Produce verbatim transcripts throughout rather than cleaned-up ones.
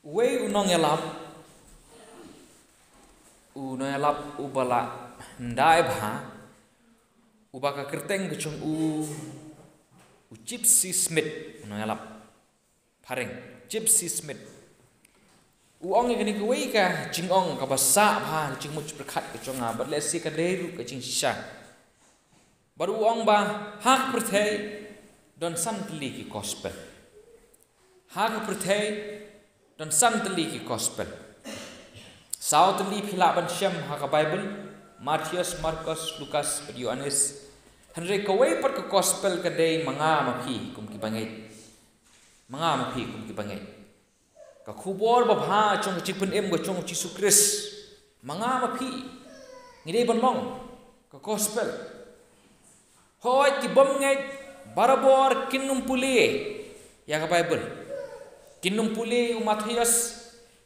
Uwei u nongïalap, u nongïalap uba la ndai bha, uba ka kyrteng ka jong u, u Gypsy Smith, u nongïalap phareng, Gypsy Smith. U ong ïa kane kawei ka jingong kaba sah bha, ka jingmut pyrkhat ka jong nga, bad lehse ka dei ruh ka jingshisha. Bad u ong ba ha ka pyrthei don san tylli ki gospel. Ha ka pyrthei don san tylli ki gospel. Saw tylli phi lah ban shem ha ka Baibl, Mathaios, Markos, Lukas bad Ïoannis. Hynrei kawei pat ka gospel ka dei ma nga ma phi kum ki bangeit. Ma nga ma phi kum ki bangeit. Ka khubor babha jong ka jingpynim ka jong u Jisu Khrist. Ma nga ma phi ngi dei ban long ka gospel. Hooid, ki bym ngeit barabor kin ym pule ïa ka Baibl. Kin ym pule ïa u Mathaios,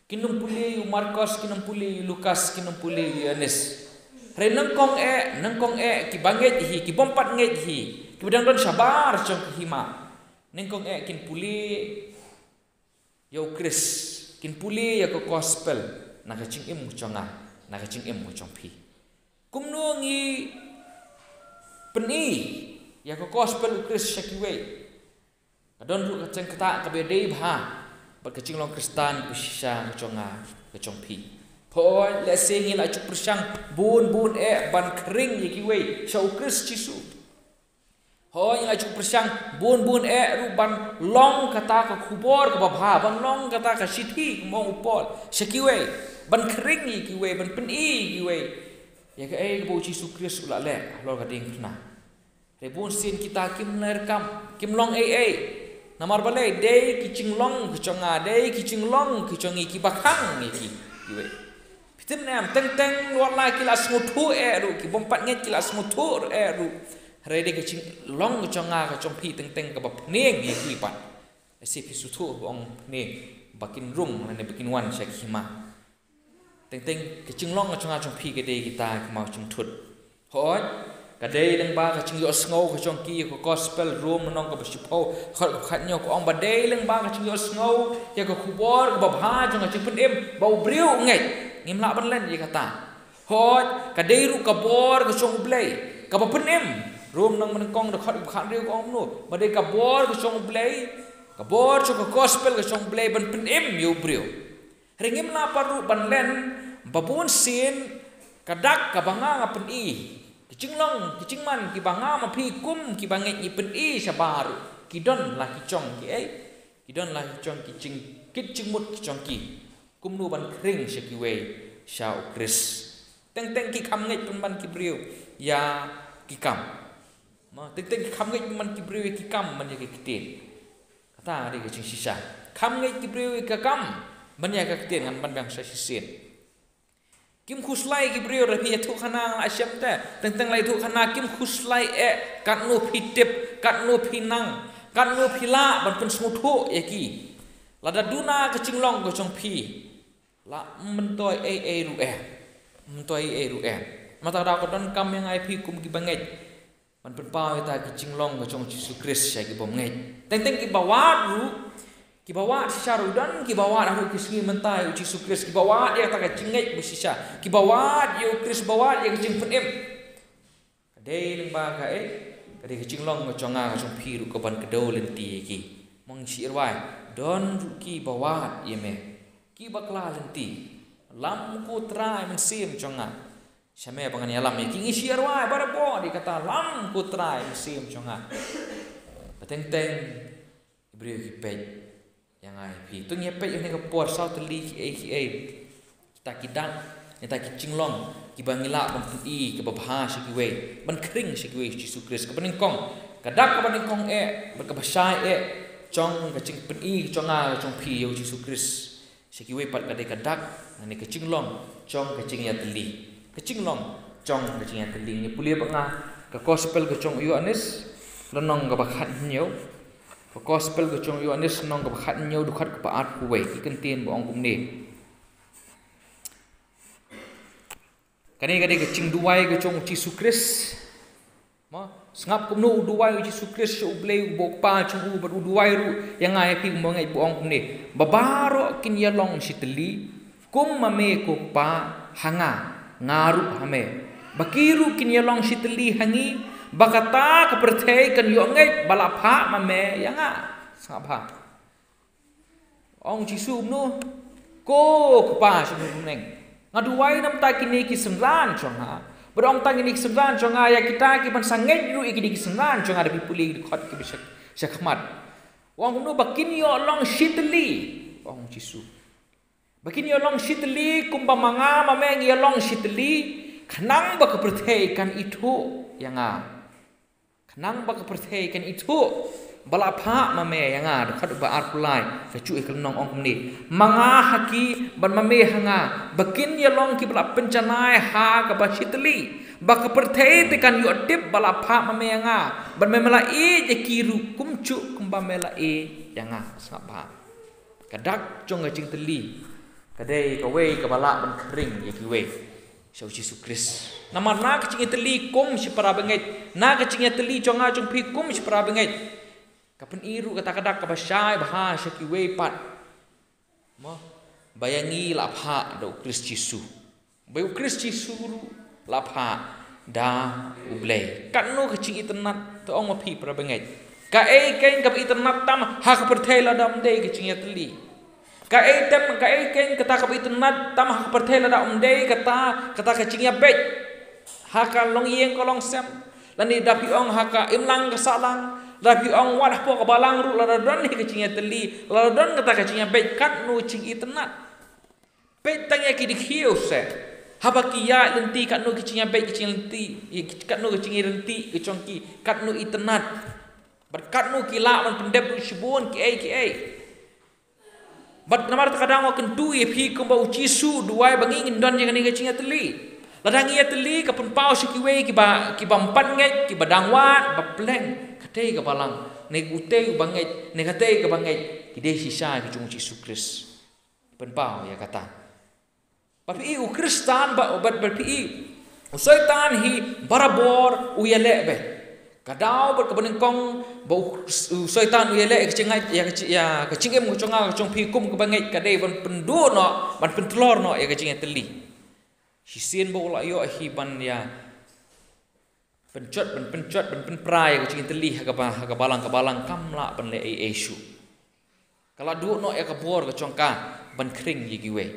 kin ym pule ïa u Markos, kin ym pule ïa u Lukas, kin ym pule ïa u Ïoannis. Hynrei nyngkong eh, nyngkong eh, ki bangeit hi, ki bym pat ngeit hi, kiba dang don shabar jong ka hima, nyngkong eh kin pule ïa u Khrist, kin pule ïa ka gospel na ka jingim ka jong nga, na ka jingim ka jong phi. Kumno ngi pyni ïa ka gospel u Khrist sha kiwei? Ka don ruh ka jingkata kaba dei bha bad ka jinglong Khristan ba shisha ka jong nga, ka jong phi. Hooid, lehse ngi la ju pyrshang bun bun eh ban khring ïa kiwei sha u Khrist Jisu. Hooid, ngi la ju pyrshang bun bun eh ruh ban long kata ka khubor kaba bha, ban long kata ka shithi, kumba ong u Paul, sha kiwei, ban khring ïa kiwei, ban pyni ïa kiwei ïa kaei kaba u Jisu Khrist u la leh halor ka diengphna. Hynrei bunsien kita kim leh kam, kim long ei ei. Namar balei? Dei ki jinglong ka jong nga, dei ki jinglong ka jong ngi kiba khang ïa ki, kiwei. Phi tip ne em, teng teng wat la ki la sngewthuh eh ruh, ki bym pat ngeit ki la sngewthuh eh ruh, hynrei dei ka jinglong ka jong nga ka jong phi teng teng kaba pynïeng ïa ki pat. Lehse phi sngewthuh ba ong pynïeng, ba kin rung lane ba kin wan sha ki hima. Teng teng ka jinglong ka jong nga jong phi ka dei kita ki mawjingthut. Hooid, ka dei lyngba ka jingïohsngew ka jong ki ïa ka gospel. Rom lynnong kaba shiphew, dkhot kaba khatñiew ka ong ba dei lyngba ka jingïohsngew ïa ka khubor kaba bha jong ka jingpynim ba u briew u ngeit. Ngim lah ban len ïa kata. Hooid, ka dei ruh ka bor ka jong U Blei kaba pynim. Rom lynnong banyngkong, dkhot kaba khathynriew ka ong kumno? Ba dei ka bor ka jong U Blei, ka bor jong ka gospel ka jong U Blei ban pynim ïa u briew. Hynrei ngim lah pat ruh ban len ba bunsien ka dak kaba nga nga pyni, ki jinglong ki jingman kiba nga ma phi kum kiba ngeit ngi pyni shabar ruh, ki don la ki jong ki ei, ki don la ki jong ki jingkit jingmut ki jong ki. Kumno ban khring sha kiwei sha u Khrist? Teng teng ki kham ngeit pynban ki briew ïa ki kam. Ma, teng teng ki kham ngeit pynban ki briew ïa ki kam ban ïa ki ktien. Kata ka dei ka jingshisha. Kham ngeit ki briew ïa ka kam ban ïa ka ktien, ngan ban biang sa shisien. Kim khuslai ki briew, lada phi ïathuh khana la shem te, teng teng la ïathuh khana, kim khuslai eh katno phi tip, katno phi nang, katno phi lah ban pynsngewthuh ïa ki. Lada duna ka jinglong ka jong phi, la ym myntoi ei ei ruh eh. Ym myntoi ei ei ruh eh. Namar kata ka daw ka donkam ïa nga ïa phi kum kiba ngeit ban pynpaw ïa kita ki jinglong ka jong u Jisu Khrist sha ki bym ngeit. Teng teng kiba wad ruh, kiba wad shisha ruh, don kiba wad ha ruh ki sngi mynta ïa u Jisu Khrist, kiba wad ïa kata ka jingngeit ba shisha, kiba wad ïa u Khrist, ba wad ïa ka jingpynim. Ka dei lyngba kaei? Ka dei ka jinglong ka jong nga ka jong phi ruh kaban kdew lynti ïa ki. Mo, ngi shu ïa rwai, don ruh kiba wad ïa me, kiba kla lynti. Lam ko Trai Mynsiem jong nga, sha me ba ngan ïalam ïa ki. Ngi shu ïa rwai barabor ïa kata, lam ko Trai Mynsiem jong nga. Ba teng teng ki briew ki peit ïa nga ïa phi. To ngin ïa peit ha kane ka por saw tylli kiei kiei kita ki dak, kita ki jinglong kiba ngi lah ban pyni kaba bha sha kiwei, ban khring sha kiwei ïa u Jisu Khrist. Kaba nyngkong, ka dak kaba nyngkong eh bad kaba shai eh jong ka jingpyni ka jong nga ka jong phi ïa u Jisu Khrist sha kiwei pat ka dei ka dak, lane ka jinglong jong ka jingïatylli. Ka jinglong jong ka jingïatylli. Ngi pule bad nga ka Gospel ka jong u Ïoannis, lynnong kaba khathynñiew. Ka Gospel ka jong u Ïoannis, lynnong kaba khathynñiew, dkhot kaba arphew wei, ki kyntien ba ong kumne. Kane ka dei ka jingduwai ka jong u Jisu Khrist. Mo, sngap kumno u duwai u Jisu Khrist sha U Blei uba u Kpa jong u, bad u duwai ruh ïa nga ïa phi, u bangeit, ba ong kumne: Ba baroh kin ïalong shitylli kum ma me ko Kpa ha nga, nga ruh ha me. Ba ki ruh kin ïalong shitylli ha ngi, ba kata ka pyrthei kan ïoh ngeit ba la phah ma me ïa nga. Sngap bha. Ong Jisu kumno: Ko Kpa sha bneng, nga duwai namar kine ki synran jong nga. Bad ong tang kine ki synran jong nga, ïa kita kiban sa ngeit ruh ïa kine ki synran jong nga, da phi pule ki dkhot kiba sha, sha khmat. Ong kumno? Ba kin ïoh long shitylli, ong Jisu. Ba kin ïoh long shitylli kumba ma nga ma me ngi ïalong shitylli, khnang ba ka pyrthei kan ithuh ïa nga. Khnang ba ka pyrthei kan ithuh ba la phah ma me ïa nga. Dkhot ba arphew lai, ka juh ïa ka lynnong, ong kumne: Ma nga ha ki, bad ma me ha nga, ba kin ïalong kiba la pynjanai ha kaba shitylli, ba ka pyrthei te kan ïoh tip ba la phah ma me ïa nga, bad me, me la ïeit ïa ki ruh kumjuh kumba me la ïeit ïa nga. Sngap bha. Ka dak jong ka jingtylli ka dei kawei kaba lah ban khring ïa kiwei sha U Jisu Khrist. Namar na ka jingïatylli kum shi para bangeit, na ka jingïatylli jong nga jong phi kum shi para bangeit, ka pyni ruh kata ka dak kaba shai bha sha kiwei pat. Mo, ba ïa ngi la phah da U Khrist Jisu. Ba U Khrist Jisu ruh la phah da U Blei. Katno ka jingitynnad, to ong ma phi para bangeit. Kaei keiñ kaba itynnad tam ha ka pyrthei lada ym dei ka jingïatylli? Kaei tam, kaei keiñ kata kaba itynnad tam ha ka pyrthei lada ym dei kata, kata ka jingïabeit ha ka longïing ka longsem? Lane da phi ong ha ka imlang ka sahlang, da phi ong wat hapoh ka balang ruh, lada don hi ka jingïatylli, lada don kata ka jingïabeit, katno jingitynnad. Peit tang ïa ki dkhiew seh. Haba ki ïaid lynti, katno ki jingïabeit, ki jinglynti, ïa ki, katno ki jinglynti ki jong ki, katno itynnad. Bad katno ki lah ban pyndep ruh shibun kiei kiei. Bad namar kata ka daw nga kyntu ïa phi kumba U Jisu u duwai ba ngi ngin don ïa kane ka jingïatylli. Lada ngi ïatylli, ka pynpaw sha kiwei kiba, kiba ym pat ngeit, kiba dang wad ba pleng. Katei ka balang, ne utei uba ngeit, ne katei kaba ngeit, ki dei shisha ki jong U Jisu Khrist. Pynpaw ïa kata. Ba phi i u Khristan ba, ba, ba phi i u Soitan hi barabor u ïaleh beit. Ka daw bad kaba nyngkong ba u, u Soitan u ïaleh ïa ka jingngeit, ïa ka ji-, ïa ka jingim ka jong nga ka jong phi kum kaba ngeit ka dei ban pynduh noh, ban pyntlor noh ïa ka jingïatylli. Shisien ba u la ïoh hi ban ïa pynjot, ban pynjot, ban pynpra ïa ka jingïatylli ha kaba, ha ka balang ka balang, kam lah ban leh ei ei shuh. Ka la duh noh ïa ka bor ka jong ka ban khring ïa kiwei.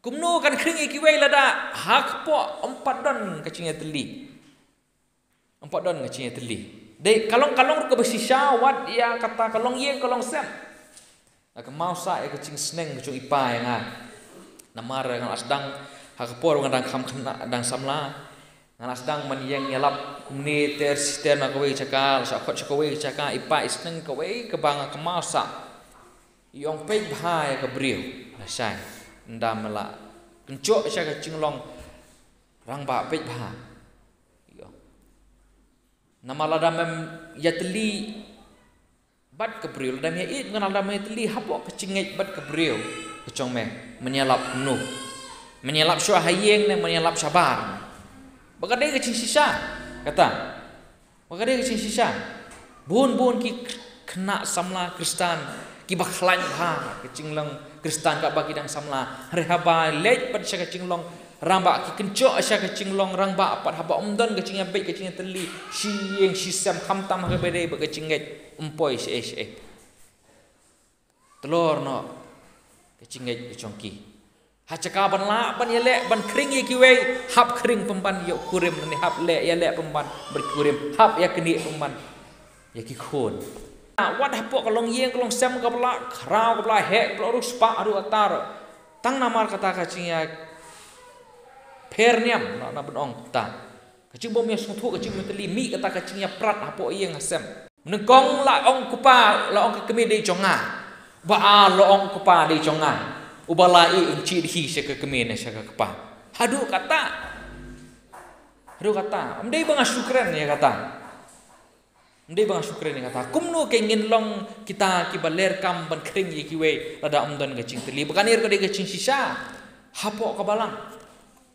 Kumno kan khring ïa kiwei lada ha kpoh ym pat don ka jingïatylli? Ym pat don ka jingïatylli. Dei ka long, ka long ruh kaba shisha wat ïa kata ka longïing ka longsem. Nga kynmaw sah ïa ka jingsneng ka jong i pa ïa nga. Namar nga la sdang ha ka por nga dang kham khynnah, dang samla. Nga la sdang ban ïeng ïalap kumne ter shi ter na kawei ka jaka, la shah khot sha kawei ka jaka, i pa i sneng kawei kaba nga kynmaw sah. I ong peit bha ïa ka briew. Lashai. Ynda me la kynjoh sha ka jinglong rangbah, peit bha. I ong. Namar lada mem ïatylli bad ka briew, lada me ïeit, ngan lada me ïatylli hapoh ka jingngeit bad ka briew ka jong me, men ïalap kumno? Men ïalap shuwa ha ïing ne men ïalap shabar? Ba ka dei ka jingshisha kata. Ba ka dei ka jingshisha. Bun bun ki khynnah samla Khristan kiba khlaiñ bha ka jinglong Khristan katba ki dang samla, hynrei haba leit pat sha ka jinglong rangbah, ki kynjoh sha ka jinglong rangbah pat, haba ym don ka jingïabeit ka jingïatylli, shi ïing shi sem, khamtam ha kaba dei bad ka jingngeit, ym poi shaei shaei. Tlor noh ka jingngeit ka jong ki. Ha jaka ban lah ban ïaleh ban khring ïa kiwei, hap khring pynban ïa u kurim, ne hap leh ïaleh pynban bad ki kurim, hap ïaknieh pynban ïa ki khun. Wat hapoh ka longïing ka longsem, kaba la khraw, kaba la heh, kaba la riewspah haduh katta, tang namar kata ka jingïapher niam, na, na ban ong kata. Ka jingbym ïasngewthuh, ka jingbym ïatylli, mih kata ka jingïaprat hapoh ïing ha sem. Nyngkong la ong u kpa, la ong ka kmie dei jong nga. Ba ar la ong u kpa dei jong nga. Uba la ïeh, un jied hi sha ka kmie ne sha ka kpa. Haduh katta. Haduh katta. Ym dei ba nga shu kren ïa kata. Ym dei ba nga shu kren ïa kata. Kumno keiñ ngin long kita kiba leh kam ban khring ïa kiwei lada ym don ka jingtylli? Ba kane ruh ka dei ka jingshisha hapoh ka balang.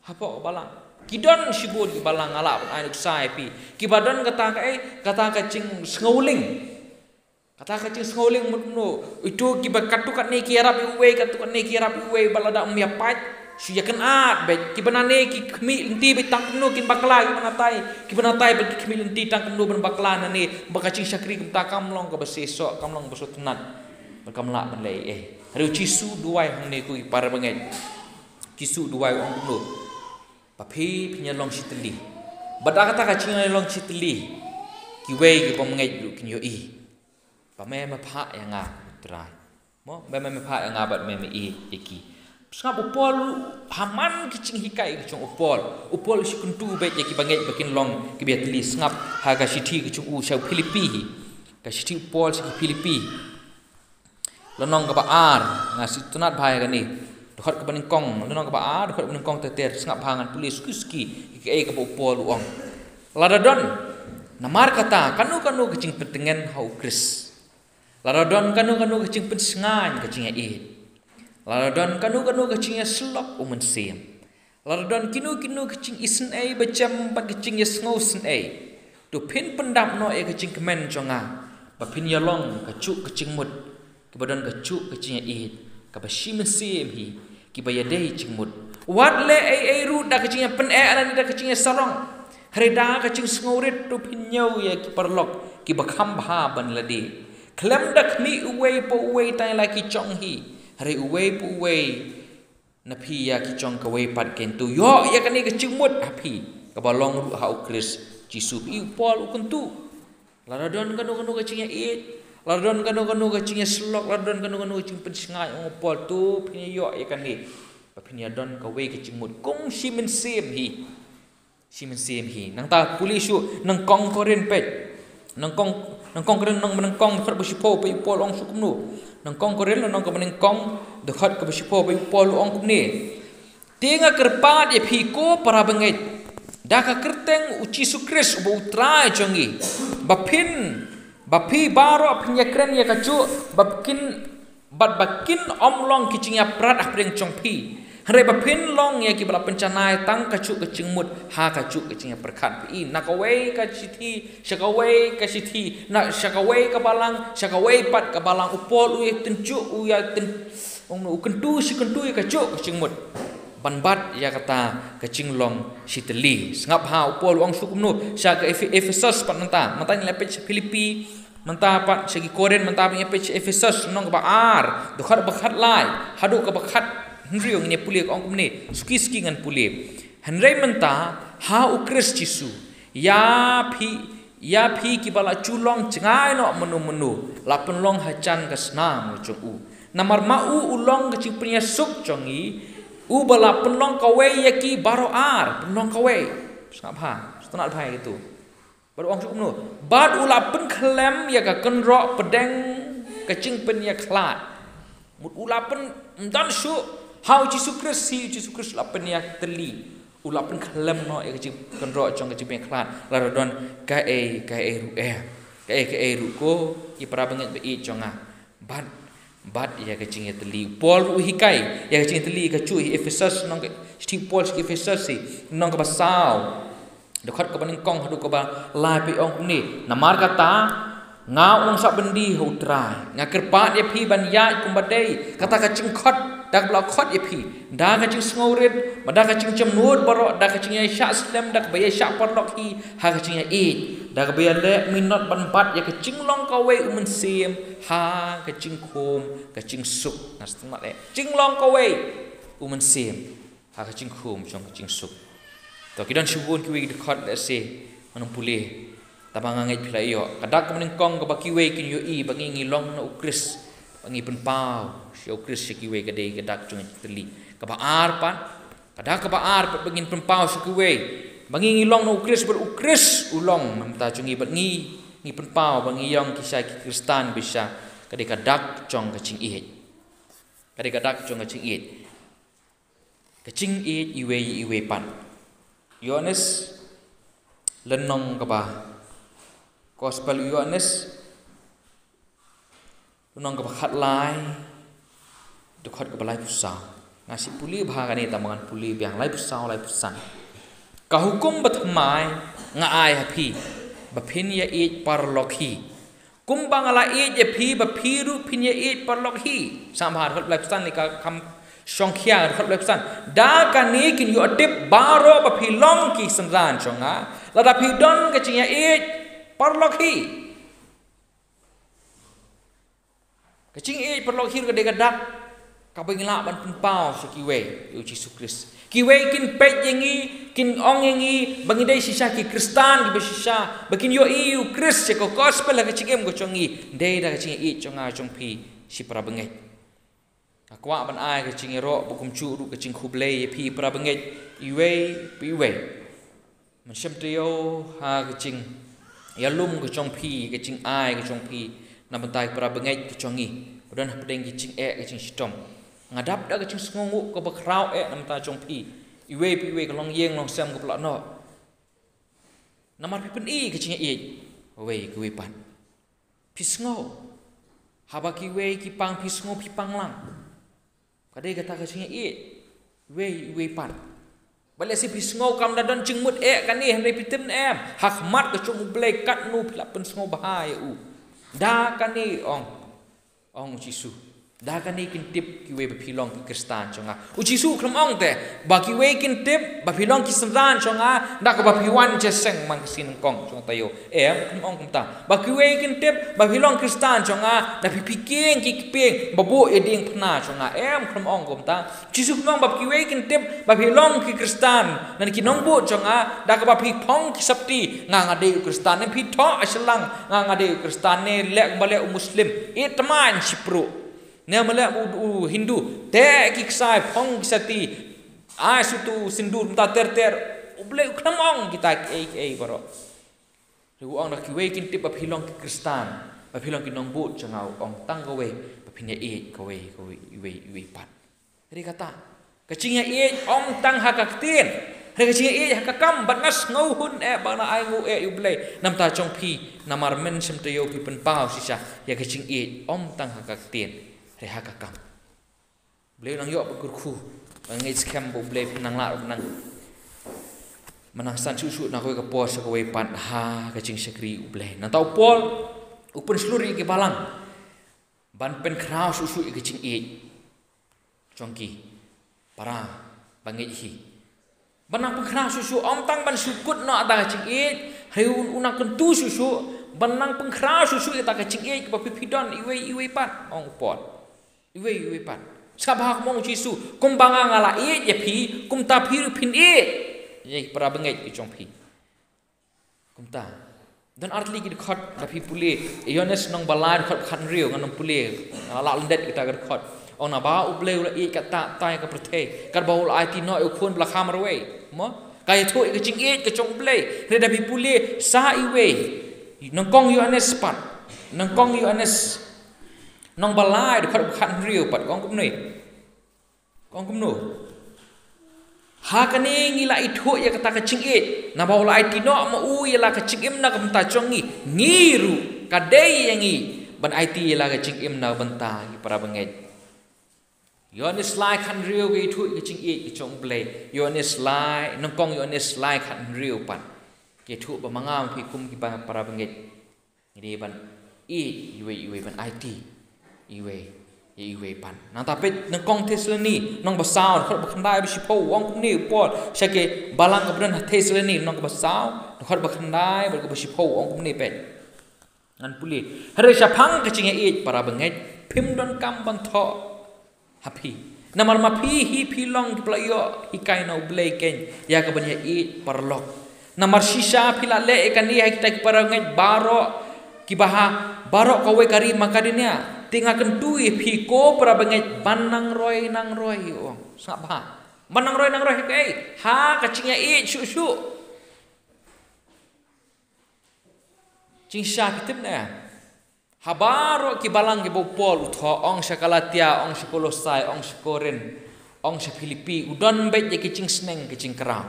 Hapoh ka balang. Ki don shibun ki balang, nga lah ban ai nuksa ïa phi, kiba don kata ka, eh, kata ka jingsngewling. Kata ka jingsngewling mut kumno, ito kiba katto katne ki ïarap ïa uwei, katto katne ki ïarap ïa uwei, bad lada ym ïa pait, shu ïa kynad beit. Kiba nane ki khmih lynti beit tang kumno kin bakla, kiba natai, kiba natai beit ki khmih lynti tang kumno ban bakla nane. Ba ka jingshakri kumta kam long kaba seisoh, kam long kaba sngewtynnat, bad kam lah ban leh ei ei. Hynrei u Jisu u duwai hangne, ko ki para bangeit. U Jisu u duwai, u ong kumno? Ba phi phin ïalong shitylli. Bad da kata ka jingïalong shitylli, kiwei ki bymngeit ruh kin ïohi ba me, me phah ïa nga, ko Trai. Mo, me, me, me phah ïa nga bad me, me ïeit ïa ki. Sngap u Paul ruh, ha man ki jinghikai ki jong u Paul, u Paul u shu kyntu beit ïa ki bangeit ba kin long kiba ïatylli. Sngap ha ka shithi ka jong u sha u Philippi hi. Ka shithi u Paul sha ki Philippi, lynnong kaba ar, nga sngewtynnat bha ïa kane. Dkhot kaba nyngkong, lynnong kaba ar, dkhot kaba nyngkong ter ter, sngap bha, ngan pule suki suki ïa kaei kaba u Paul u ong. Lada don, namar kata, kano kano ka jingpyntngen ha u Khrist. Lada don kano kano ka jingpynshngaiñ ka jingïaieit. Lada don kano kano ka jingïasyllok u Mynsiem. Lada don kino kino ka jingisynei bajem bad ka jingïasngew synei, to phin pyndap noh ïa ka jingkmen jong nga, ba phin ïalong kajuh ka jingmut, kiba don kajuh ka jingïaieit, kaba shi mynsiem hi, kiba ïadei jingmut. Wat leh ei ei ruh da ka jingïapyneh lane da ka jingïasarong, hynrei da ka jingsngewrit to phin ñiew ïa ki paralok kiba kham bha ban lade. Khlem da khmih uwei pa uwei tang ïa la ki jong hi, hynrei uwei pa uwei na phi ïa ki jong kawei pat kin ïoh ïa kane ka jingmut ha phi, kaba long ruh ha u Khrist Jisu. Phi, u Paul u kyntu, lada don kano kano ka jingïaieit, lada don kano kano ka jingïasyllok, lada don kano kano ka jingpynshngaiñ, ong u Paul, to phin ïoh ïa kane, ba phin ïa don kawei ka jingmut kum shi mynsiem hi. Shi mynsiem hi. Nangta pule shuh, Nyngkong Korinth peit. Nyngkong, Nyngkong Korinth lynnong ba nyngkong, dkhot ba shiphew, peit u Paul u ong shuh kumno. Nyngkong Korinth lynnong kaba nyngkong, dkhot kaba shiphew, peit u Paul u ong kumne. Te nga kyrpad ïa phi, ko para bangeit, da ka kyrteng u Jisu Khrist uba u Trai jong ngi, ba phin, ba phi baroh phin ïakren ïa kajuh, ba kin bad ba kin ym long ki jingïaprat hapdeng jong phi, hynrei ba phin long ïa kiba la pynjanai tang kajuh ka jingmut ha kajuh ka jingïapyrkhat. Phi, na kawei ka shithi sha kawei ka shithi, na sha kawei ka balang sha kawei pat ka balang, u Paul u ïatynjuh, u ïatyn, u kyntu shi kyntu ïa kajuh ka jingmut ban bat ïa kata ka jinglong shitylli. Sngap ha u Paul u ong shuh kumno sha ka Ephe-, Ephesos pat mynta. Mynta ngin leit peit sha Philippi, mynta pat sha ki Korinth, mynta pat ngin peit sha Ephesos lynnong kaba ar, dkhot ba khatlai haduh kaba khathynriew, ngin ïa pule, ka ong kumne, suki suki ngan pule. Hynrei mynta ha u Khrist Jisu, ïa phi, ïa phi kiba la ju long jngai noh mynno mynno, la pynlong hajan ka snam jong u. Namar ma u u long ka jingpynïasuk jong ngi, uba la pynlong kawei ïa ki baroh ar, pynlong kawei. Sngap bha, sngewtynnat bha ïa kito. Bad u ong shuh kumno? Bad u la pynkhlem ïa ka kynroh pdeng ka jingpynïakhlad. Mut u la pyn, ym don shuh, ha u Jisu Khrist hi, u Jisu Khrist u la pynïatylli. U la pynkhlem noh ïa ka jing, kynroh jong ka jingpynïakhlad. Lada don kaei kaei ruh eh, kaei kaei ruh, ko ki para bangeit ba ïeit jong nga. Bat, bat ïa ka jingïatylli. U Paul ruh u hikai ïa ka jingïatylli kajuh hi. Ephesos, lynnong ka, shithi u Paul sha ki Ephesos hi, lynnong kaba saw, dkhot kaba nyngkong haduh kaba lai, peit u ong kumne. Namar kata, nga u nongshah byndi ha u Trai, nga kyrpad ïa phi ban ïaid kumba dei kata ka jingkhot, da kaba la khot ïa phi da ka jingsngewrit bad da ka jingjemnud baroh, da ka jingïaishah slem, da kaba ïaishah paralok hi ha ka jingïaieit, da kaba ïaleh minot ban bat ïa ka jinglong kawei u Mynsiem ha ka jingkhum ka jingsuk. Nga sngewtynnat eh, jinglong kawei u Mynsiem ha ka jingkhum jong ka jingsuk. To, ki don shibun kiwei ki dkhot, lehse ngan ym pule, tangba nga ngeit phi la ïoh. Ka dak kaba nyngkong kaba kiwei kin ïohi ba ngi, ngi long na u Khrist, ba ngi pynpaw sha u Khrist sha kiwei, ka dei ka dak jong ka jingïatylli. Kaba ar pat, ka dak kaba ar pat ba ngin pynpaw sha kiwei ba ngi, ngi long na u Khrist bad u Khrist u long na bynta jong ngi, bad ngi, ngi pynpaw ba ngi long ki, sha ki Khristan ba shisha, ka dei ka dak jong ka jingïeit. Ka dei ka dak jong ka jingïeit. Ka jingïeit iwei iwei pat. Ïoannis, lynnong kaba, Gospel u Ïoannis, lynnong kaba khatlai, dkhot kaba laiphew saw. Nga shu pule bha kane, tangba ngan pule biang, laiphew saw, laiphew san. Ka hukum bathymmai nga ai ha phi, ba phin ïa ïeit paralok hi. Kumba nga la ïeit ïa phi, ba phi ruh phin ïa ïeit paralok hi. Sngap bha, dkhot ba lai phew san, lei ka kham shongkhia, dkhot ba lai phew san. Da kane kin ïoh tip baroh ba phi long ki synran jong nga, lada phi don ka jingïa ïeit paralok hi. Ka jingïeit paralok hi ruh ka dei ka dak kaba ngi lah ban pynpaw sha kiwei ïa u Jisu Khrist. Kiwei kin peit ïa ngi, kin ong ïa ngi ba ngi dei shisha ki Khristan kiba shisha, ba kin ïohi ïa u Khrist sha ka gospel ha ka jingim ka jong ngi, dei da ka jingïeit jong nga jong phi sha para bangeit. Nga kwah ban ai ka jingïaroh bad kumjuh ruh ka jingkhublei ïa phi para bangeit iwei pa iwei. Mynshem taïew ha ka jingïalum ka jong phi, ka jingai ka jong phi na bynta ki para bangeit ka jong ngi ba don hapdeng ki jingeh ka jingshitom. Nga dap da ka jingsngewnguh kaba khraw eh na bynta jong phi iwei pa iwei, ka longïing longsem kaba la noh. Namar phi pyni ka jingïaieit kawei kawei pat. Phi sngew haba kiwei ki pang, phi sngew phi pang lang. Ka dei kata ka jingïaieit iwei iwei pat. Ba lehse phi sngew kam da don jingmut eh kane, hynrei phi tip ne em, ha khmat ka jong U Blei katno phi la pynsngew bha ïa u. Da kane ong, ong u Jisu, da kane kin tip kiwei ba phi long ki Khristan jong nga. U Jisu khlem ong te ba kiwei kin tip ba phi long ki synran jong nga da kaba phi wan jingïaseng man ka sngi nyngkong jong taïew. Em, khlem ong kumta. Ba kiwei kin tip ba phi long Khristan jong nga da phi pyrkhing ki kpieng ba buh ïa diengphna jong nga. Em, khlem ong kumta. Jisu khlem ong ba kiwei kin tip ba phi long ki Khristan, na ki nongbud jong nga, da kaba phi phong ki sopti, nga nga dei u Khristan. Ne phi thoh ha shyllangh, nga nga dei u Khristan. Ne leh kumba leh u Muslim, ïeit thymmai shipruh. Ne ma leh u, u Hindu, teh ki ksai, phong ki sopti, ai sutu sindur, mynta ter ter. U Blei u khlem ong kita kiei kiei baroh. Te u ong da kiwei kin tip ba phi long ki Khristan, ba phi long ki nongbud jong nga, u ong tang kawei, ba phin ïaieit kawei kawei, iwei iwei pat. Hynrei kata ka jingïaieit ym tang ha ka ktien, hynrei ka jingïaieit ha ka kam. Bad nga sngewhun eh ba nga ainguh eh ïa U Blei na bynta jong phi, namar mynshem taïew phi pynpaw shisha ïa ka jingïaieit ym tang ha ka ktien, hynrei ha ka kam. Blei u nang ïoh ba kyrkhu, ba ngeit skhem ba U Blei phin nang lah ruh nang mynta san shuh shuh na kawei ka por sha kawei pat ha ka jingshakri U Blei. Nangta u Paul u pynshlur ïa ki balang ban pynkhraw shuh shuh ïa ka jingïeit jong ki para bangeit hi. Ban nang pynkhraw shuh shuh, ym tang ban shu kut noh da ka jingïeit, hynrei u nang kyntu shuh shuh ban nang pynkhraw shuh shuh ïa ka jingïeit kaba phi phi don iwei iwei pat, ong u Paul. Iwei iwei pat. Sngap bha kum ong u Jisu, kumba nga nga la ïeit ïa phi, kumta phi ruh phin ïeit ïa ki para bangeit ki jong phi. Kumta don artylli ki dkhot, da phi pule Ïoannis lynnong ba lai dkhot khathynriew, ngan ym pule, nga la lyndet kita ki dkhot. Ong naba U Blei u la ïeit katta katta ïa ka pyrthei, katba u la aiti noh ïa u khun ba la kha marwei. Mo? Ka ïathuh ïa ka jingïeit ka jong U Blei. Hynrei da phi pule sa iwei, nyngkong Ïoannis pat. Nyngkong Ïoannis lynnong ba lai dkhot khathynriew pat, ka ong kumne. Ka ong kumno? Ha kane ngi la ithuh ïa kata ka jingïeit, naba u la aiti noh ma u ïa la ka jingim na ka bynta jong ngi. Ngi ruh ka dei ïa ngi ban aiti ïa la ka jingim na ka bynta ki para bangeit. Ïoannis lai khathynriew ka ithuh ïa ka jingïeit ka jong U Blei. Ïoannis lai, nyngkong Ïoannis lai khathynriew pat ka ithuh ba ma nga ma phi kum ki para bangeit, ngi dei ban ïeit iwei iwei, ban aiti iwei ïa iwei pat. Nangta peit nyngkong Thessaloni lynnong ba saw dkhot ba khyndai ba shiphew, u ong kumne u Paul sha ki balang kaba don ha Thessaloni lynnong kaba saw dkhot ba khyndai bad kaba shiphew, u ong kumne, peit. Ngan pule. Hynrei shaphang ka jingïaieit para bangeit phim donkam ban thoh ha phi. Namar ma phi hi phi long kiba la ïoh hikai na U Blei keiñ ïa kaban ïaieit paralok. Namar shisha phi la leh ïa kane ha kita ki para bangeit baroh kiba ha baroh kawei ka ri Makedonia. Te nga kyntu ïa phi ko para bangeit ban nang roi nang roi, u ong. Sngap bha. Ban nang roi nang roi ha kaei? Ha ka jingïaieit shuh shuh. Jingshisha phi tip ne em? Ha baroh ki balang kiba u Paul u thoh, ong sha Galatia, ong sha Kolosai, ong sha Korinth, ong sha Philippi, u don beit ïa ki jingsneng ki jingkraw.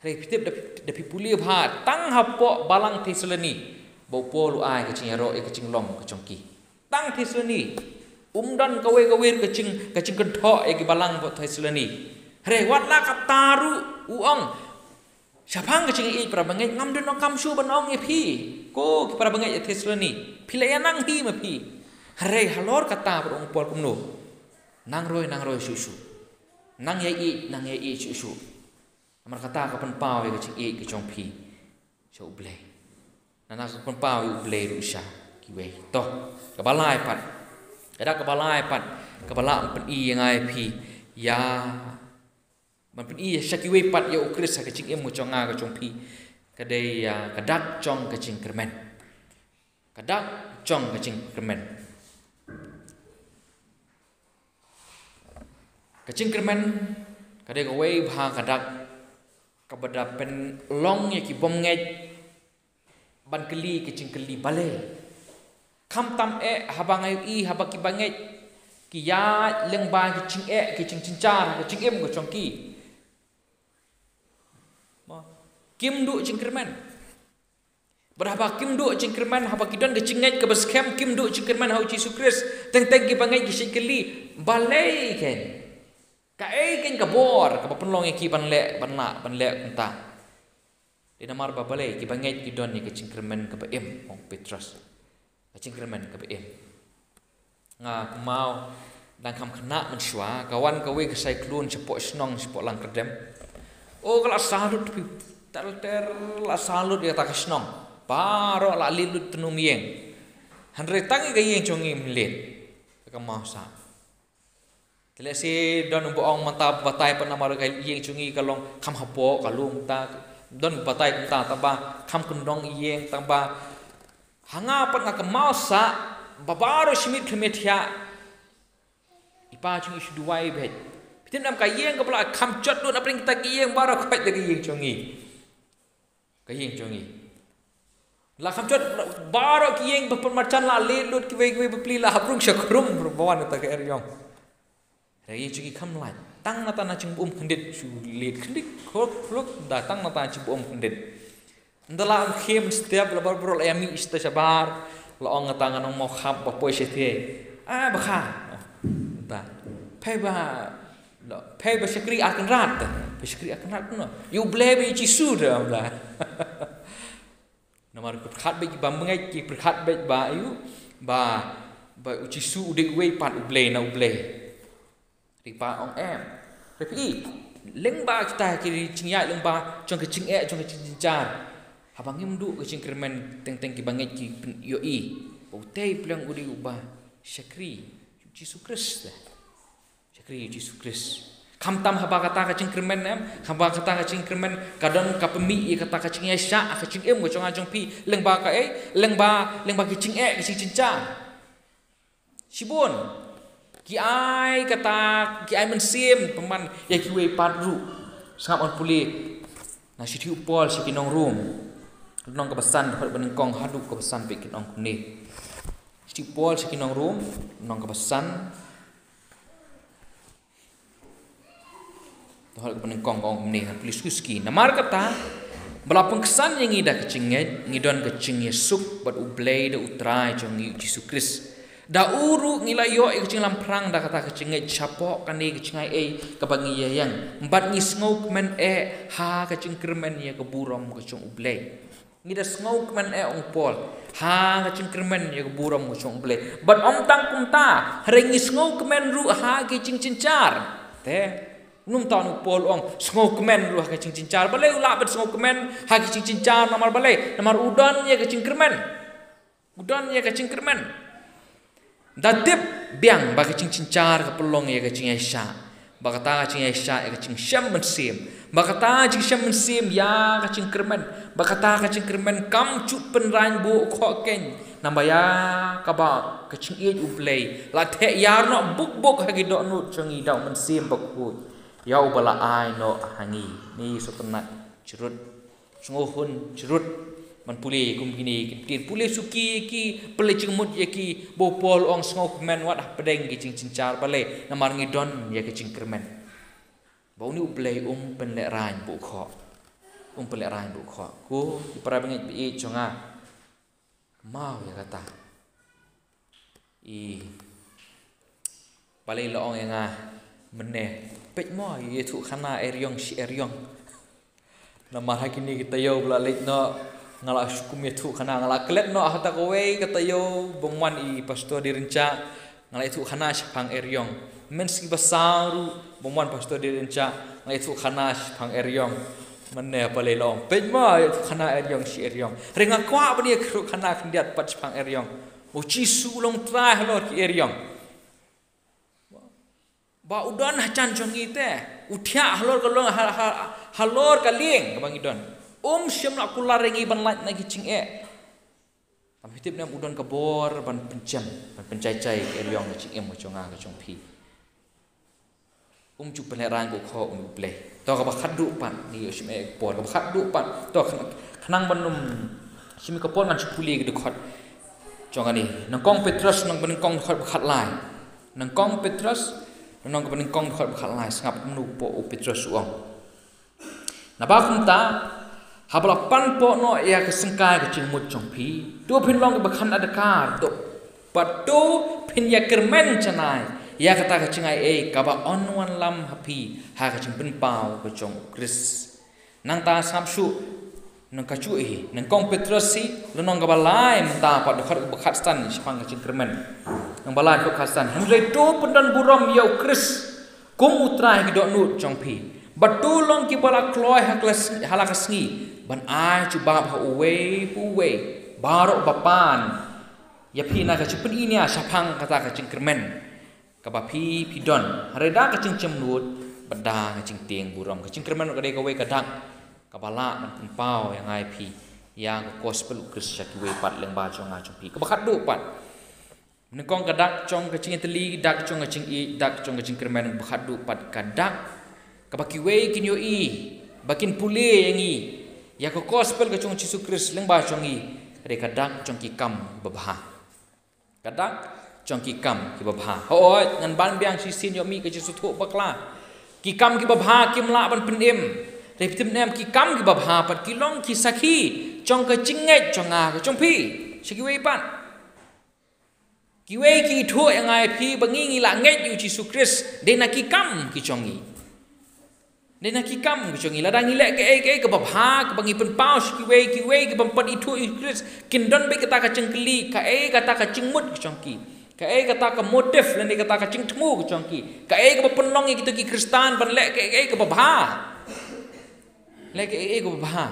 Hynrei phi tip, da phi, da phi pule bha tang hapoh balang Thessaloni ba u Paul u ai ka jingïaroh ïa ka jinglong ka jong ki. Tang Thessaloni. Um don kawei kawei ka jing, ka jingkynthoh ïa ki balang hapoh Thessaloni. Hynrei wat la katta ruh u ong, Shaphang ka jingïeit, para bangeit, ngam don nongkam shuh ban ong ïa phi, ko ki para bangeit ïa Thessaloni, phi la ïa nang hi ma phi. Hynrei halor kata pat ong u Paul kumno? Nang roi, nang roi shuh shuh. Nang ïa ïeit, nang ïa ïeit shuh shuh. Namar kata ka pynpaw ïa ka jingïeit ka jong phi sha U Blei. Nana ka pynpaw ïa U Blei ruh sha kiwei. To, kaba lai pat. Ka dak kaba lai pat kaba lah ban pyni ïa nga ïa phi, ïa ban pyni sha kiwei pat ïa U Khrist ha ka jingim ka jong nga ka jong phi. Ka dei, ah, ka dak jong ka jingkyrmen. Ka dak jong ka jingkyrmen. Ka jingkyrmen ka dei kawei bha ka dak kaba da pynlong ïa ki bym ngeit ban kylli ka jingkylli balei. Khamtam eh haba nga ïohi haba ki bangeit ki ïaid lyngba ki jingeh ki jingjynjar ka jingim ka jong ki. Mo, kim duh jingkyrmen. Bad haba kim duh jingkyrmen, haba ki don ka jingngeit kaba skhem, kim duh jingkyrmen ha U Jisu Khrist, teng teng ki bangeit ki shait kylli, balei kein? Kaei kein ka bor kaba pynlong ïa ki ban leh, ban lah, ban leh kumta? Dei namar ba balei, ki bangeit ki don ïa ka jingkyrmen kaba im, ong Petros. Ka jingkyrmen kaba im. Nga kynmaw dang kham khynnah mynshuwa, ka wan kawei ka cyclone shapoh shnong, shapoh Langkyrdem. O, ka la salut phi, ter ter, la salut ïa kata ka shnong. Baroh la leit lut tnum ïing. Hynrei tang ïa ka ïing jong ngi ym leit. Ka kynmaw sah. Te lehse don uba ong mynta batai pat namar ka ïing jong ngi ka long kham hapoh, ka lum ta. Don batai kumta, tangba kham kyndong ïing, tangba ha nga pat nga kynmaw sah ba baroh shi miet khyndiat thiah. I pa jong ngi shu duwai beit. Phi tip ne em, ka ïing kaba la kham jot lut na pdeng kita ki ïing baroh, ka dei ka ïing jong ngi. Ka ïing jong ngi la kham jot, baroh ki ïing ba pynmarjan la leit lut, kiwei kiwei ba plie la hap rung sha khrum, ba wan kata ka eriong. Hynrei ïing jong ngi kham lait. Tang nata na jingbaum khyndiat shu leit khyndiat, khluk khluk, da tang nata na jingbaum khyndiat. Ynda la ym khie mynstep, la baroh baroh la ïa mih shata shabar, la ong kata, nga nang mawkhap ba poi shatei. Ah, ba kha. Ynda, phai ba, lo, phai ba shakri ar kynrad. Phai shakri ar kynrad kumno? Ïa U Blei bad ïa U Jisu, da, ynda. Namar ki pyrkhat beit ki bym ngeit, ki pyrkhat beit ba ïa u, ba, ba U Jisu u dei uwei pat, U Blei na U Blei. Hynrei pa ong em. Hynrei phi i, lyngba kita ki jingïaid lyngba jong ka jingeh, jong ka jingjynjar, haba ngim duh ka jingkyrmen, teng teng ki bangeit ki pynïohi ba utei pleng u dei uba shakri U Jisu Khrist. Shakri U Jisu Khrist. Khamtam haba kata ka jingkyrmen em, haba kata ka jingkyrmen ka don ka pynmih ïa kata ka jingïaishah ha ka jingim ka jong nga jong phi, lyngba kaei, lyngba, lyngba ki jingeh, ki jingjynjar. Shibun ki ai kata, ki ai mynsiem pynban ïa kiwei pat ruh. Sngap ngan pule na shithi u Paul sha ki nong Rom, lynnong kaba san, dkhot ba nyngkong haduh kaba san, bad kin ong kumne. Shithi u Paul sha ki nong Rom, lynnong kaba san, dkhot kaba nyngkong ka ong kumne, ngan pule suki suki. Namar kata, ba la pynksan ïa ngi da ka jingngeit, ngi don ka jingïasuk bad U Blei da U Trai jong ngi U Jisu Khrist. Da u ruh ngi la ïoh ïa ka jinglamphrang da kata ka jingngeit shapoh kane ka jingaiei kaba ngi ïeng, bad ngi sngewkmen eh ha ka jingkyrmen ïa ka burom ka jong U Blei. Ngi da sngewkmen eh, ong u Paul, ha ka jingkyrmen ïa ka burom ka jong U Blei. Bad ym tang kumta, hynrei ngi sngewkmen ruh ha ki jingjynjar. Te, kumta u Paul u ong sngewkmen ruh ha ki jingjynjar. Balei u lah ban sngewkmen ha ki jingjynjar? Namar balei? Namar u don ïa ka jingkyrmen. U don ïa ka jingkyrmen. Da tip biang ba ka jingjynjar ka pynlong ïa ka jingïaishah. Ba kata ka jingïaishah ïa ka jingshem mynsiem. Ba kata ka jingshem mynsiem ïa ka jingkyrmen. Ba kata ka jingkyrmen kam ju pynrang buh khoh keiñ. Namar ïa kaba ka jingïeit U Blei la theh ïar noh buk buk ha ki dohnud jong ngi da U Mynsiem Bakhuid, ïa uba la ai noh ha ngi. Ni sngewtynnat jrut. Sngewhun jrut ban pule kum kine ki ktien. Pule suki ïa ki, pule jingmut ïa ki, ba u Paul u ong sngewkmen wat hapdeng ki jingjynjar. Balei? Namar ngi don ïa ka jingkyrmen ba une U Blei um pynlehraiñ buh khoh. Um pynlehraiñ buh khoh. Ko ki para bangeit ba ïeit jong nga, kynmaw ïa kata. I, balei la ong ïa nga mynne, peit mo, ïathuh khana eriong shi eriong. Namar ha kine ki taïew ba la leit noh, nga la shu kum ïathuh khana, nga la klet noh ha kata kawei ka taïew ba wan i Pastor Dirincha, nga la ïathuh khana shaphang eriong. Mynstep ba saw ruh ba wan Pastor Dirincha, nga la ïathuh khana shaphang eriong. Mynne ba lei long, peit ma ïathuh khana eriong shi eriong. Hynrei nga kwah ban ïathuh khana khyndiat pat shaphang eriong. U Jisu u long Trai halor ki eriong. Ba u don ha jan jong ngi te. U thiah halor ka long ha, ha, halor ka lieng kaba ngi don. Um shym la kular ïa ngi ban lait na ki jingeh. Tam phi tip ne em u don ka bor ban pynjem, ban pynjai jai ka eriong ka jingim ka jong nga ka jong phi. Um ju pynlehrain ko kho um u Blei. To kaba khatduh pat ngi ïoh shim eh ka por kaba khatduh pat. To khnang, khnang ban ym shim ka por ngan shu pule ki dkhot jong kane. Nyngkong Petros lynnong ba nyngkong dkhot ba khatlai. Nyngkong Petros lynnong ba nyngkong dkhot ba khatlai, sngap kumno u Petros u ong. Naba kumta, haba la pan noh ïa ka syngkai ka jingmut jong phi, to phin long kiba kham adkar, to bad to phin ïa kyrmen janai ïa kata ka jingai ei kaba yn wanlam ha phi ha ka jingpynpaw ka jong u Khrist. Nangta sngap shuh, nang ka juh hi, nyngkong Petros hi, lynnong kaba lai, mynta pat dkhot kaba khatsan shaphang ka jingkyrmen. Nang ba lai dkhot khatsan. Hynrei to pyndon burom ïa u Khrist kum u Trai ki dohnud jong phi. Bad to long kiba la kloi ha la sngi, ha la ka sngi ban ai jubab ha uwei pa uwei baroh ba pan ïa phi na ka jingpyni ïa shaphang kata ka jingkyrmen kaba phi, phi don. Hynrei da ka jingjemnud bad da ka jingtieng burom. Ka jingkyrmen ka dei kawei ka dak kaba lah ban pynpaw ïa nga ïa phi ïa ka gospel u Khrist sha kiwei pat lyngba jong nga jong phi. Kaba khatduh pat. Nyngkong ka dak jong ka jingïatylli, dak jong ka jingïeit, dak jong ka jingkyrmen, ba khatduh pat ka dak kaba kiwei kin ïohi, ba kin pule ïa ngi ïa ka gospel ka jong Jisu Khrist lyngba jong ngi, ka dei ka dak jong ki kam babha. Ka dak jong ki kam kiba bha. Hooid, ngan ban biang shisien ïoh mih ka jingsngewthuh bakla. Ki kam kiba bha kim lah ban pynim. Hynrei phi tip ne em, ki kam kiba bha pat ki long ki sakhi jong ka jingngeit jong nga ka jong phi. Sha kiwei pat. Kiwei ki ithuh ïa nga ïa phi ba ngi ngi la ngeit ïa u Jisu Khrist dei na ki kam ki jong ngi. Dei na ki kam ki jong ngi, lada ngi leh kaei kaei kaba bha, kaba ngi pynpaw sha kiwei, kiwei ki bym pat ithuh ïa u Khrist kin don beit kata ka jingkylli, kaei kata ka jingmut ki jong ki, kaei kata ka motive lane kata ka jingthmu ki jong ki, kaei kaba pynlong ïa kito ki Khristan ban leh kaei kaei kaba bha. Leh kaei kaei kaba bha.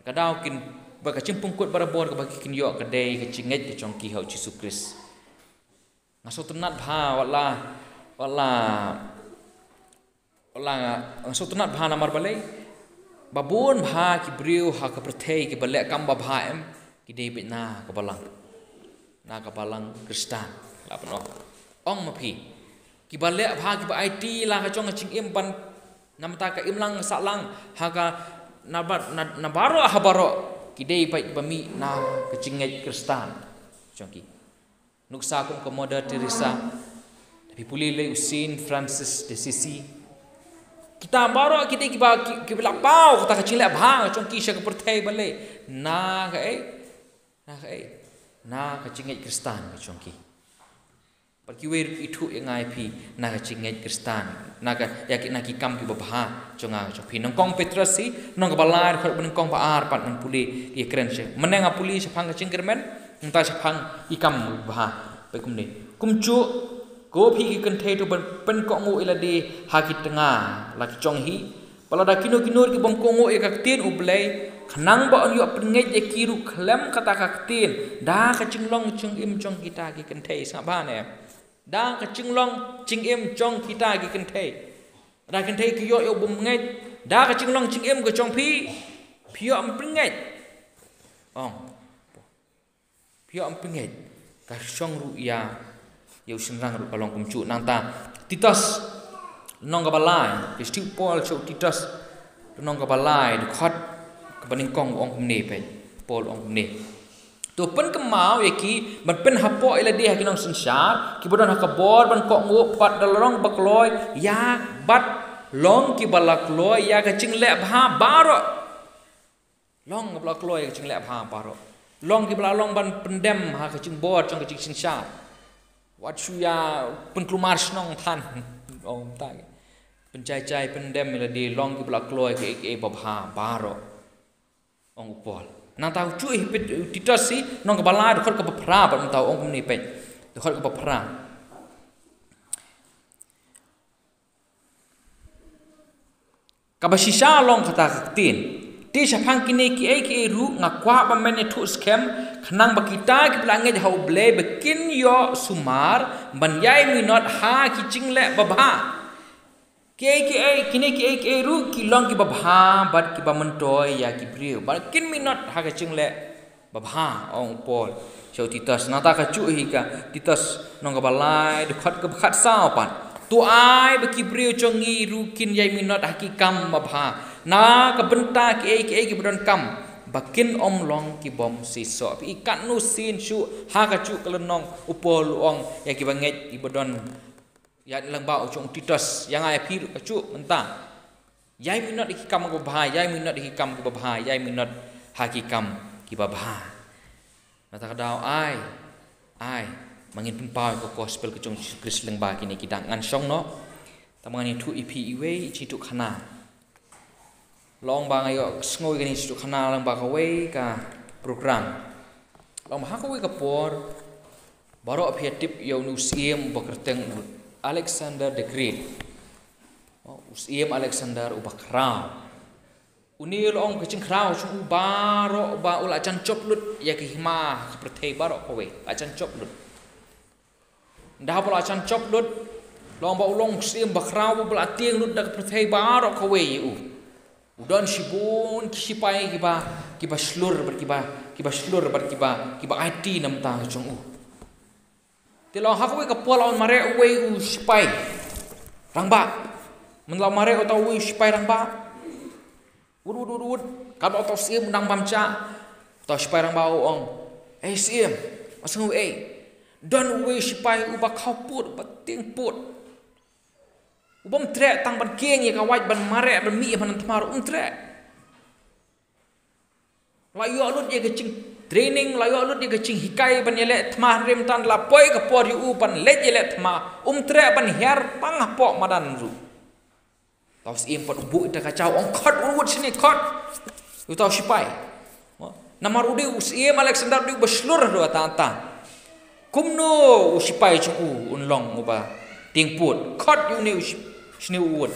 Ka daw kin, ba ka jingpynkut barabor kaba ki kin ïoh ka dei ka jingngeit ka jong ki ha u Jisu Khrist. Nga sngewtynnat bha, wat la, wat la, wat la nga sngewtynnat bha namar balei ba bun bha ki briew ha ka pyrthei kiba leh kam babha em, ki dei beit na ka balang, na ka balang Khristan. La pynong, ong ma phi, kiba leh bha, kiba aiti la ka jong ka jingim ban, namar ka imlang sahlang ha ka, na ba, na, na baroh ha baroh ki dei beit ba mih na ka jingngeit Khristan jong ki. Nuksa kum ka Mother Teresa, phi pule lei u Saint Francis d'Assisi. Kita baroh ki dei kiba, ki, kiba la paw kata ka jingleh bha ka jong ki sha ka pyrthei balei? Na kaei? Na kaei? Na ka jingngeit Khristan ka jong ki. Bad kiwei ruh ki ithuh ïa nga ïa phi na ka jingngeit Khristan, na ka, ïa ki, na ki kam kiba bha jong nga jong phi. Nyngkong Petros hi, lynnong kaba lai, dkhot ba nyngkong ba ar pat ngan pule ïa kren sha. Mynne nga pule shaphang ka jingkyrmen, nangta shaphang ki kam kiba bha. Peit kumne. Kumjuh, ko phi ki kynthei to ban pynkohnguh ïa lade ha ki tnga la ki jong hi. Ba lada kino kino ki bym kohnguh ïa ka ktien U Blei, khnang ba yn ïoh pynngeit ïa ki ruh khlem kata ka ktien da ka jinglong jingim jong kita ki kynthei. Sngap bha ne. Da ka jinglong jingim jong kita ki kynthei. Da kynthei ki ïoh ïa u bymngeit da ka jinglong jingim ka jong phi, phi ïoh pynngeit. Ong. Phi ïoh pynngeit. Ka shong ruh ïa, ïa u shynrang ruh ka long kumjuh. Nangta Titus, lynnong kaba lai, ki shithi u Paul sha u Titus, lynnong kaba lai, dkhot kaba nyngkong, u ong kumne, peit, Paul u ong kumne. To pynkynmaw ïa ki ban pynhapoh ïa lade ha ki nongsynshar kiba don ha ka bor ban kohnguh, bad da long ba kloi ïa, bad long kiba la kloi ïa ka jingleh bha baroh. Long kiba la kloi ka jingleh bha baroh. Long kiba la long ban pyndem ha ka jingbor jong ka jingsynshar. Wat shu ïa pynkulmar shnong than. Ong ta. Pynjai jai pyndem ïa lade, long kiba la kloi kiei kiei babha baroh, ong u Paul. Nangta u ju ïa phi, Titus hi, lynnong kaba lai, dkhot kaba phra, bad mynta u ong kumne, peit. Dkhot kaba phra. Kaba shisha long kata ka ktien: Te shaphang kine kiei kiei ruh nga kwah ba men ïathuh skhem, khnang ba kita kiba la ngeit ha U Blei ba kin ïoh sumar ban ïai minot ha ki jingleh babha. Kiei kiei, kine kiei kiei ruh ki long kiba bha bad kiba myntoi ïa ki briew, ba kin minot ha ka jingleh babha, ong u Paul sha u Titus. Nangta ka juh hi ka Titus, lynnong kaba lai, dkhot kaba khatsaw pat: To ai ba ki briew jong ngi ruh kin ïai minot ha ki kam babha, na ka bynta kiei kiei kiba donkam, ba kin ym long ki bym seisoh. Phi i katno sien shuh ha ka juh ka lynnong u Paul u ong ïa kiba ngeit, kiba don ïa lyngba u jong u Titus, ïa nga ïa phi ruh ka juh mynta. Ïai minot ha ki kam kiba bha, ïai minot ha ki kam kiba bha, ïai minot ha ki kam kiba bha. Nangta ka daw ai, ai, ma ngin pynpaw ïa ka gospel ka jong u Jisu Khrist lyngba kine ki dak. Ngan shong noh. Tang ba ngan ïathuh ïa phi iwei i jingïathuhkhana. Long ba nga ïohsngew ïa kane ka jingïathuhkhana lyngba kawei ka program. Long ba ha kawei ka por, baroh phi ïa tip ïa une u syiem ba kyrteng u Alexander the Great. Oh, u syiem Alexander uba khraw. Une la long ka jingkhraw jong u baroh ba u la jan jop lut ïa ka hima ha ka pyrthei baroh kawei. La jan jop lut. Ynda ba la jan jop lut, long ba u long u syiem ba khraw ba la tieng lut da ka pyrthei baroh kawei ïa u. U don shibun ki shipai kiba, kiba shlur bad kiba, kiba shlur bad kiba, kiba aiti na bynta ka jong u. Te long ha kawei ka por la wan mareh uwei u shipai rangbah. Mynta la mareh uta uwei u shipai rangbah. Wut, wut, wut, wut. Katba uta u syiem u nang bam jah, uta u shipai rangbah u ong: Ei syiem, me sngew ei? Don uwei u shipai uba khawpud, uba tieng pud. U bym treh tang ban kieng ïa ka wait, ban mareh, ban mih ïa pynban tmar, um treh. La ïoh lut ïa ka jingtraining, la ïoh lut ïa ka jinghikai ban ïaleh thma, hynrei mynta la poi ka por ïa u ban leit ïaleh thma, um treh ban hiar tang hapoh madan ruh. Uta u syiem pat u buh ïa ka jaw, ong: Khot, wut, wut shane, khot. Uta u shipai. Namar u dei u syiem Alexander, u dei uba shlur haduh katta katta. Kumno u shipai jong u un long uba tieng pud? Khot ïa une u shi-, shane u wut.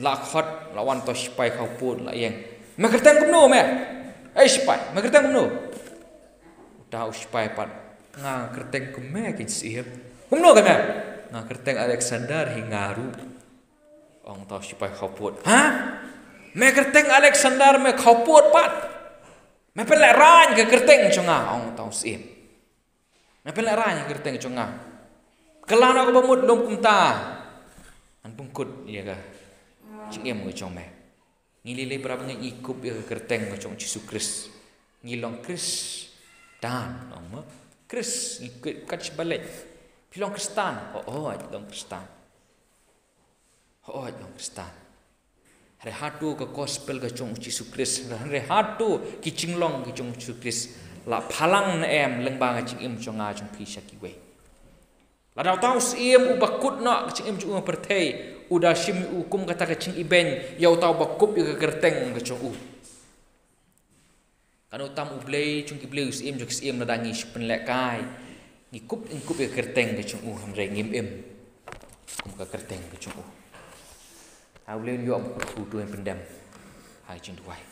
La khot, la wan uta u shipai khawpud, la ïeng: Me kyrteng kumno me? Ei shipai, me kyrteng kumno? Uta u shipai pat: Nga kyrteng kum me, keiñ syiem. Kumno ka me? Nga kyrteng Alexander hi nga ruh, ong uta u shipai khawpud. Ha? Me kyrteng Alexander, me khawpud pat? Me pynlehraiñ ka kyrteng jong nga, ong uta u syiem. Me pynlehraiñ ka kyrteng jong nga. Kylla noh kaba mut, lum kumta, ngan pynkut ïa ka jingim ka jong me. Ngi lei lei para bangeit ngi kup ïa ka kyrteng ka jong u Jisu Khrist. Ngi long Khristan, ong mo? Khrist, ngi kup kat shi ba leit. Phi long Khristan? Hooid, long Khristan. Hooid, long Khristan. Hynrei hato ka gospel ka jong u Jisu Khrist, hynrei hato ki jinglong ki jong u Jisu Khrist la phalang ne em lyngba ka jingim jong nga jong phi sha kiwei? Lada uta u syiem uba kut noh ka jingim jong u ha pyrthei u da shim ïa u kum kata ka jingibeiñ ïa uta uba kup ïa ka kyrteng ka jong u. Kano tam u Blei jong ki blei, u Syiem jong ki syiem, lada ngi shu pynlehkai, ngi kup, ngi kup ïa ka kyrteng ka jong u, hynrei ngim im kum ka kyrteng ka jong u. Ha u Blei un ïoh kum u, to ngin pyndem ha ka jingduwai.